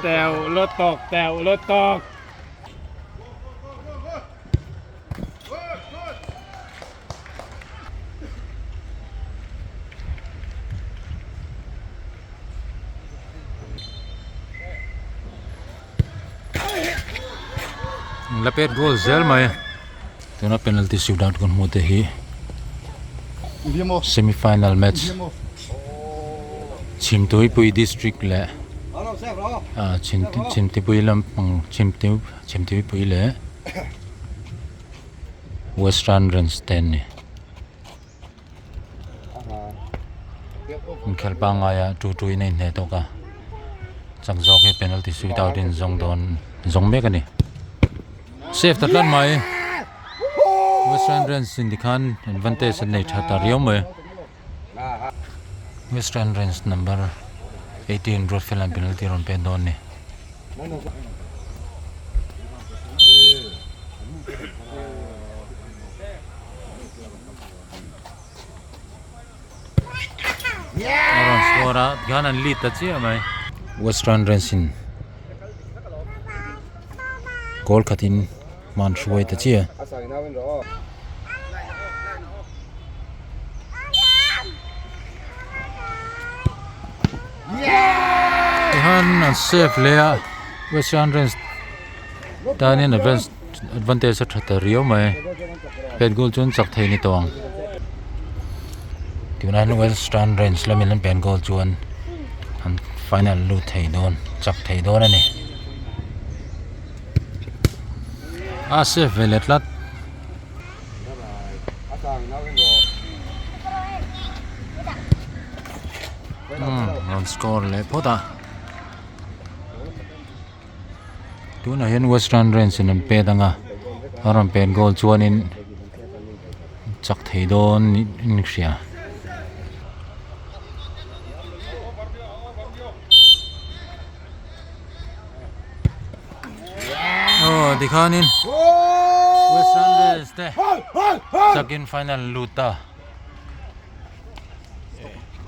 Teuh lutuk teuh lutuk. La pet goal zel mai tuna penalty shootout kan hmuh te hi semi final match Chhimtuipui district leh ah Chhimtipui lampang Chhimtuipui leh Western Range te an ni. Inkhelh pangngaia tu tu in a inhneh tawk a chak zawk hi penalty shootout in zawng dawn zawng mek a ni safe ta tlat mai Western Range in tikhan advantage an nei tha ta riau mai Western Range number 18 Ruatfel an penalty rawn pek dawn a ni. A rawn score a tikhian an lead ta chiah mai. Western Range in goal khatin hman hruai ta chiah. Tikhian an save leh a Western Range tanin advantage a tha ta riau mai pet goal chuan chak thei ni tawh ang tunah hian western range lamin an pen goal chuan an final lut thei dawn chak thei dawn a ni a safe ve leh tlat. Rawn score leh phawt a. Tunah hian Western Range in an pet anga a rawn pet goal chuanin chak thei dawn in hria. Aw tikhanin Western Range te chakin final lut ta.